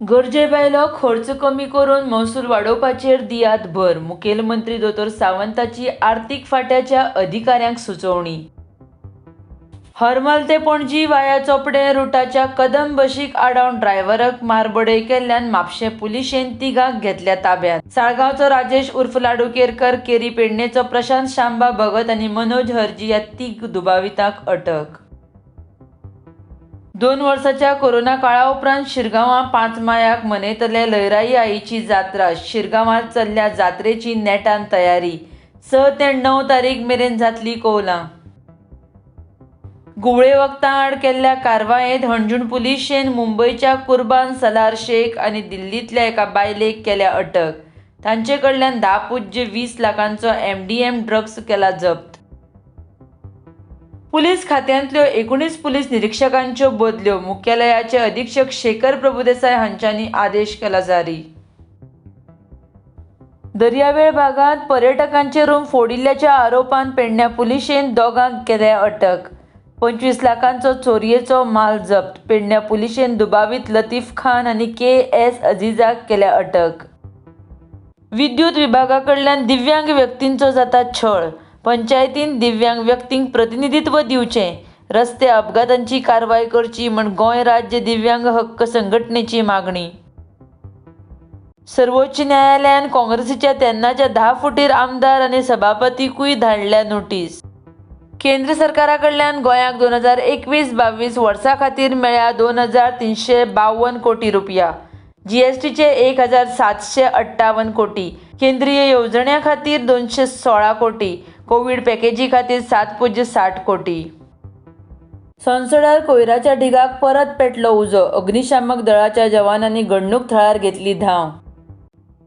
गरजे भायलो खर्च कमी करून महसूल वाडोवपाचेर दियात भर, मुखेलमंत्री दोतोर सावंताची आर्थिक फांट्याच्या अधिकाऱ्यांक सुचोवणी. हरमल ते पणजी वाया चोपडें रुटाच्या कदंब बशीक आडावन ड्रायव्हराक मारबडय केल्ल्यान म्हापशें पुलिशेन तिगांक घेतल्या ताब्यांत. साळगांवचो राजेश उर्फ लाडू केरकर, केरी पेडणेचो प्रशांत शांबा भगत आनी मनोज हरजी ह्या तीग दुबावितांक अटक. 2 वर्साच्या कोरोना काळा उपरांत शिरगांवां 5 मायाक मनयतले लयराई आईची जात्रा. शिरगांवांत चल्ल्या जात्रेची नेटान तयारी. 6 ते 9 तारीख मेरेन जातली कोवलां. घुंवळे वखदां आड केल्ल्या कारवायेंत हणजूण पुलिशेन मुंबयच्या कुर्बान सलार शेख आनी दिल्लींतल्या एका बायलेक केल्या अटक. तांचे कडल्यान 10.20 लाखांचो एमडीएम ड्रग्स केला जप्त. पुलीस खात्यांतल्यो 19 पुलीस निरिक्षकांच्यो बदल्यो, मुख्यालयाचे अधीक्षक शेखर प्रभुदेसाय हांच्यांनी आदेश केला जारी. दर्यावेळ भागांत पर्यटकांचे रूम फोडिल्ल्याच्या आरोपान पेडण्यां पुलिशेन दोगांक केल्या अटक. 25 लाखांचो चोरयेचो माल जप्त. पेडण्यां पुलिशेन दुबावीत लतीफ खान आनी के.एस. अझीजाक केल्या अटक. विद्युत विभागा कडल्यान दिव्यांग व्यक्तींचो जाता छळ, पंचायतीन दिव्यांग व्यक्तींक प्रतिनिधित्व दिवचें, रस्ते अपघातांची कारवाय करची म्हूण गोंय राज्य दिव्यांग हक्क संघटणेची मागणी. सर्वोच्च न्यायालयान काँग्रेसीच्या तेन्नाच्या 10 फुटीर आमदार आनी सभापतीकूय धाडल्या नोटीस. केंद्र सरकारा कडल्यान गोंयाक 2021-22 वर्सा खातीर मेळ्ळ्या 2352 कोटी रुपया, जीएसटीचे 1758 कोटी, केंद्रीय येवजण्यां खातीर 216 कोटी, कोवीड पॅकेजी खातीर 7.60 कोटी. सोनसड्यार कोयराच्या ढिगाक परत पेटलो उजो, अग्निशामक दळाच्या जवानांनी घडणूक थळार घेतली धांव.